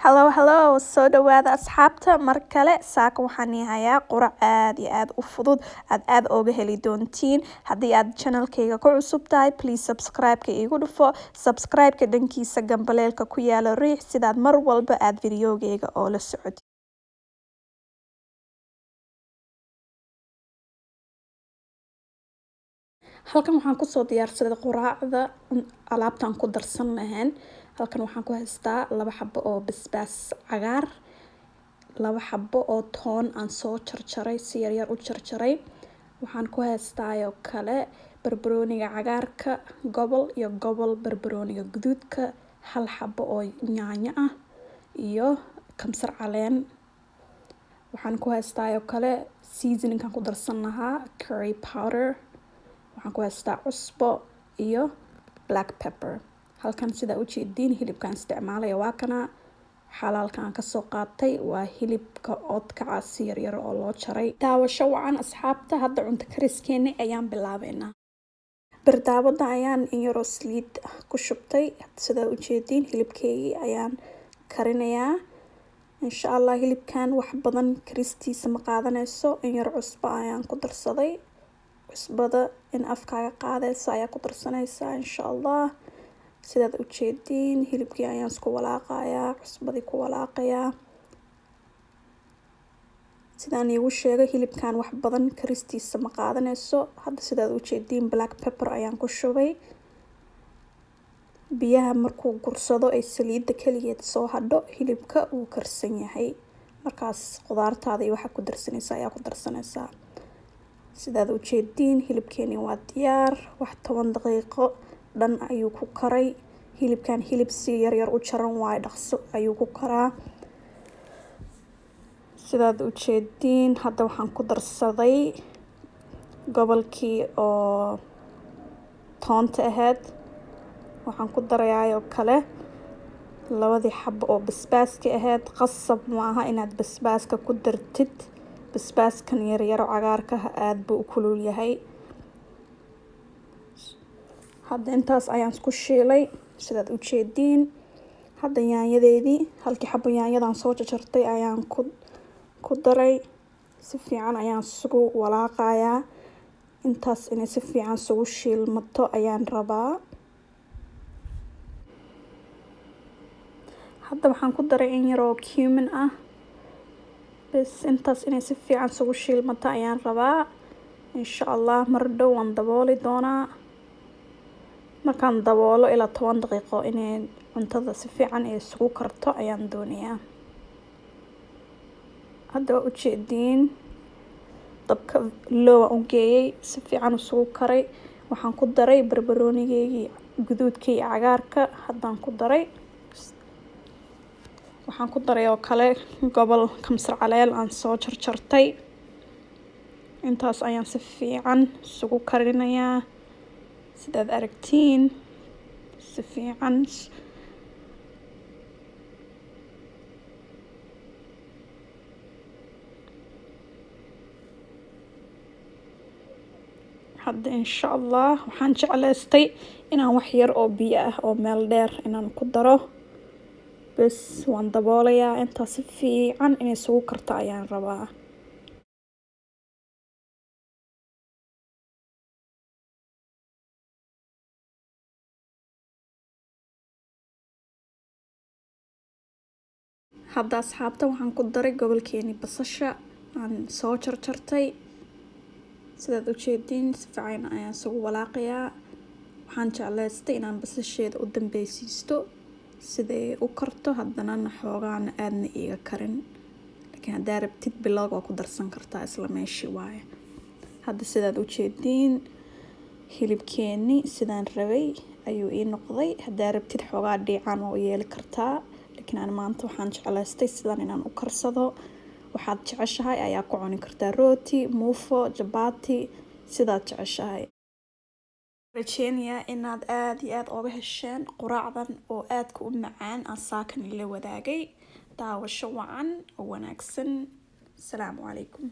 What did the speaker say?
Hello, hello, soo dhawaada asxaabta mar kale. Saaka waxaan hayaa qurac aad iyo aad u fudud, aad aad ooga heli doontiin. Haddii aad channelkayga ku cusub tahay, please subscribe-ka iigu dhufo. Subscribe-ka dhankiisa gambaleelka ku yaalo riix, sidaad mar walba aad videogayga oo la socotid. Halkan waxaan kusoo diyaarsaday quraacda alaabtaan ku darsan lahayn. Halkan waxaan ku haystaa 2 xabo oo basbaas cagaar, 2 xabo oo toon aan soo jarjaray, si yaryar u jarjaray. Waxaan ku haystaayoo kale barbarooniga cagaarka gobol iyo gobol barbarooniga guduudka, 1 xabo oo yaanyo ah iyo kamsar caleen. Waxaan ku haystaayoo kale seasoningkan ku darsan lahaa, curry powder. Waxaan ku haystaa cusbo iyo black pepper. Halkan sidaa ujeediin hilibkaan isticmaalaya waa kana xalaalka aan kasoo qaatay, waa hilibka oodkaca si yaryar oo loo jaray. Daawasho wacan asxaabta. Hadda cunto kariskeeni ayaan bilaabeynaa. Birdaawada ayaan in yaroo saliid ku shubtay. Sidaa ujeediin hilibkeygii ayaan karinayaa insha Allah. Hilibkan wax badan karistiisa ma qaadanayso. In yar cusbo ayaan ku darsaday. Cusbada in afkaaga qaadaysa ayaa ku darsanaysaa insha Allah. Sidaad ujeediin hilibkii ayaan isku walaaqayaa, cusbadii ku walaaqayaa. Sidaan iigu sheegay, hilibkan wax badan karistiisa ma qaadanayso. Hadda sidaad ujeediin black pepper ayaan ku shubay. Biyaha markuu gursado ay saliidda kaligeed soo hadho, hilibka wuu karsan yahay. Markaas qudaartaada iyo waxaa ku darsanaysa ayaa ku darsanaysaa. Sidaad ujeediin hilibkeeni waa diyaar. Wax 10 daqiiqo dhan ayuu ku karay. Hilibkan hilib si yaryar u jaran waayo, dhaqso ayuu ku karaa. Sidaad ujeediin hadda waxaan ku darsaday gobolkii oo toonta ahayd. Waxaan ku darayaa oo kale 2dii xabo oo basbaaska ahayd. Qasab maaha inaad basbaaska ku dartid. Basbaaskan yaryaro cagaarka aada buu u kulul yahay. Hadda intaas ayaan isku shiilay sidaad ujeediin. Hadda yaanyadeedii, halkii xabo yaanyadan soo jarjartay ayaan ku daray. Si fiican ayaan isugu walaaqayaa. Intaas inay si fiican isugu shiilmato ayaan rabaa. Hadda waxaan ku daray in yaroo cumin ah bes. Intaas inay si fiican isugu shiilmato ayaan rabaa insha Allah. Mar dhow waan dabooli doonaa. Markaan daboolo ilaa 10 daqiiqo inay cuntada si fiican ay isugu karto ayaan doonayaa. Hadda waa ujeediin dabka low aan u geeyay, si fiican isugu karay. Waxaan ku daray barbaroonigeygii guduudka iyo cagaarka haddaan ku daray. Waxaan ku daray oo kale gobol kamsar caleel aan soo jarjartay. Intaas ayaan si fiican isugu karinayaa. Sidaad aragtiin si fiican. Hadda insha Allah waxaan jeclaystay inaan wax yar oo biyo ah oo meel dheer inaan ku daro bes. Waan daboolayaa. Intaas si fiican inay isugu karto ayaan rabaa. Hadda asxaabta waxaan ku daray gobolkeeni basasha aan soo jarjartay. Sidaad ujeediin si fiican ayaan isugu walaaqayaa. Waxaan jeclaystay inaan basasheeda u dambeysiisto siday u karto, haddanana xoogaana aadna iiga karin, laakiin haddaa rabtid bilowga waa ku darsan kartaa, isla meeshii waaye. Hadda sidaad ujeediin hilibkeeni sidaan rabay ayuu ii noqday. Haddaa rabtid xoogaa dhiicaan waa u yeeli kartaa, laakiin aan maanta waxaan jeclaystay sidan inaan u karsado. Waxaad jeceshahay ayaa ku cuni kartaa, rooti, muufo, jabaati, sidaad jeceshahay. Rajeynayaa inaad aada iyo aada ooga hesheen quraacdan oo aadka u macaan aan saakan ila wadaagay. Daawasho wacan oo wanaagsan. Asalaamu calaykum.